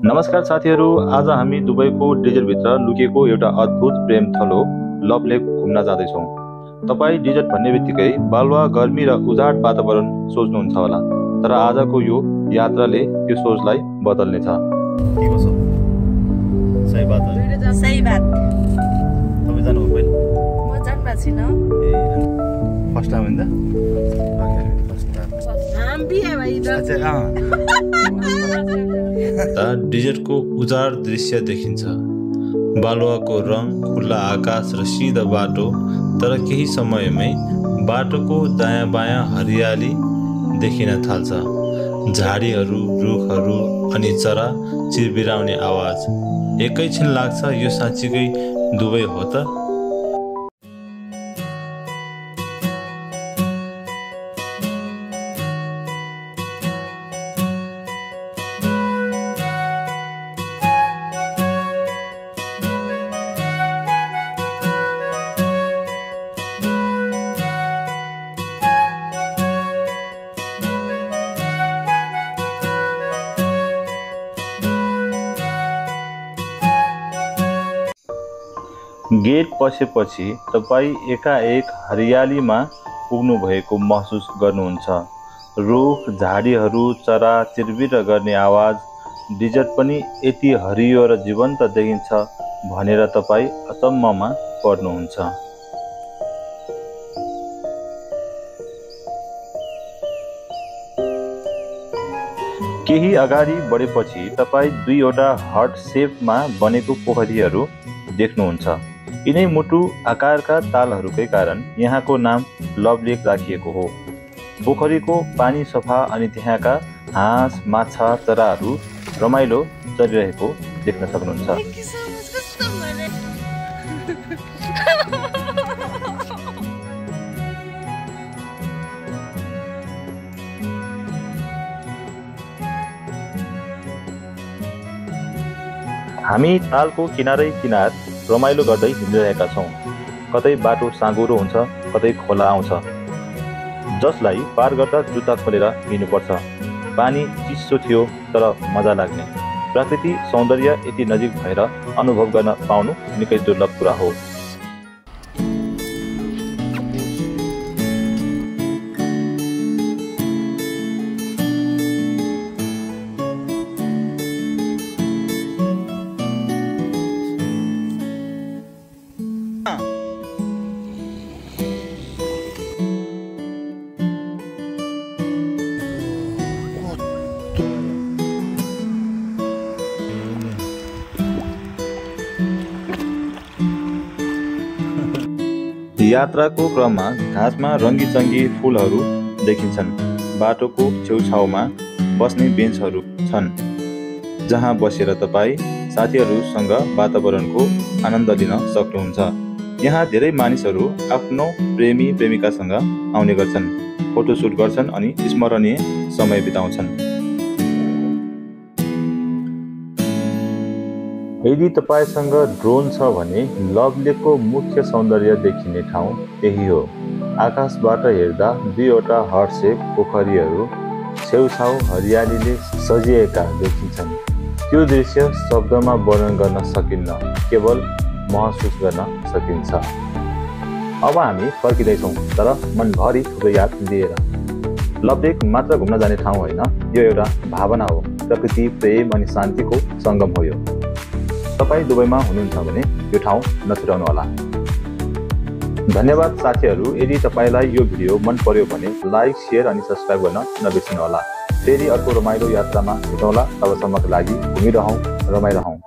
नमस्कार साथीहरू, आज हामी दुबईको डेजर्टभित्र लुकेको एउटा अद्भुत प्रेम थलो लभ लेक घुम्न जाँदैछौँ। तपाईँ डेजर्ट भन्ने बित्तिकै बालुवा, गर्मी र उजाड वातावरण सोच्नुहुन्छ होला, तर आजको यो यात्राले त्यो सोचलाई बदल्नेछ। के कसो? सही बात हो। सही बात। तपाईँ जानुभयो पहिला? म जानुभएको छैन। फर्स्ट टाइम होइन? डेजर्टको उजाड दृश्य देखिन्छ, बालुवाको रङ, खुल्ला आकाश र सिधा बाटो। तर केही समयमै बाटोको दायाँ बायाँ हरियाली देखिन थाल्छ, झाडीहरू, रुखहरू अनि चरा चिरबिराउने आवाज। एकैछिन लाग्छ यो साँच्चीकै दुबई हो त। गेट पसेपछि तपाईँ एकाएक हरियालीमा पुग्नु भएको महसुस गर्नुहुन्छ। रुख, झाडीहरू, चरा चिरबिर गर्ने आवाज। डेजर्ट पनि यति हरियो र जीवन्त देखिन्छ भनेर तपाईँ अचम्ममा पर्नुहुन्छ। केही अगाडि बढेपछि तपाईँ दुईवटा हार्ट सेपमा बनेको पोखरीहरू देख्नुहुन्छ। यिनै मुटु आकारका तालहरूकै कारण यहाँको नाम लभ लेक राखिएको हो। पोखरीको पानी सफा अनि त्यहाँका हाँस, माछा, चराहरू रमाइलो चलिरहेको देख्न सक्नुहुन्छ। हामी तालको किनारै किनार रमाइलो गर्दै हिँडिरहेका छौँ। कतै बाटो साँघुरो हुन्छ, कतै खोला आउँछ जसलाई पार गर्दा जुत्ता खोलेर हिँड्नुपर्छ। पानी चिसो थियो तर मजा लाग्ने। प्रकृति सौन्दर्य यति नजिक भएर अनुभव गर्न पाउनु निकै दुर्लभ कुरा हो। यात्राको क्रममा घाँसमा रङ्गी-चङ्गी फुलहरू देखिन्छन्। बाटोको छेउछाउमा बस्ने बेन्चहरू छन् जहाँ बसेर तपाईँ साथीहरूसँग वातावरणको आनन्द लिन सक्नुहुन्छ। यहाँ धेरै मानिसहरू आफ्नो प्रेमी प्रेमिकासँग आउने गर्छन्, फोटोसुट गर्छन् अनि स्मरणीय समय बिताउँछन्। यदि तपाईसँग ड्रोन छ भने लभ लेकको मुख्य सौन्दर्य देखिने ठाउँ यही हो। आकाशबाट हेर्दा दुईवटा हार्ट सेप पोखरीहरू छेउछाउ हरियालीले सजिएका देखिन्छन्। त्यो दृश्य शब्दमा वर्णन गर्न सकिन्न, केवल महसुस गर्न सकिन्छ। अब हामी फर्किँदैछौँ, तर मनभरि थुप्रै याद लिएर। लभ लेक मात्र घुम्न जाने ठाउँ होइन, यो एउटा भावना हो। प्रकृति, प्रेम अनि शान्तिको सङ्गम हो यो। तपाईँ दुबईमा हुनुहुन्छ भने यो ठाउँ नछुटाउनुहोला। धन्यवाद साथीहरू। यदि तपाईँलाई यो भिडियो मन पर्यो भने लाइक, सेयर अनि सब्सक्राइब गर्न नबिर्सिनुहोला। फेरि अर्को रमाइलो यात्रामा भेटौँला। तबसम्मको लागि घुमिरहौँ, रमाइरहौँ।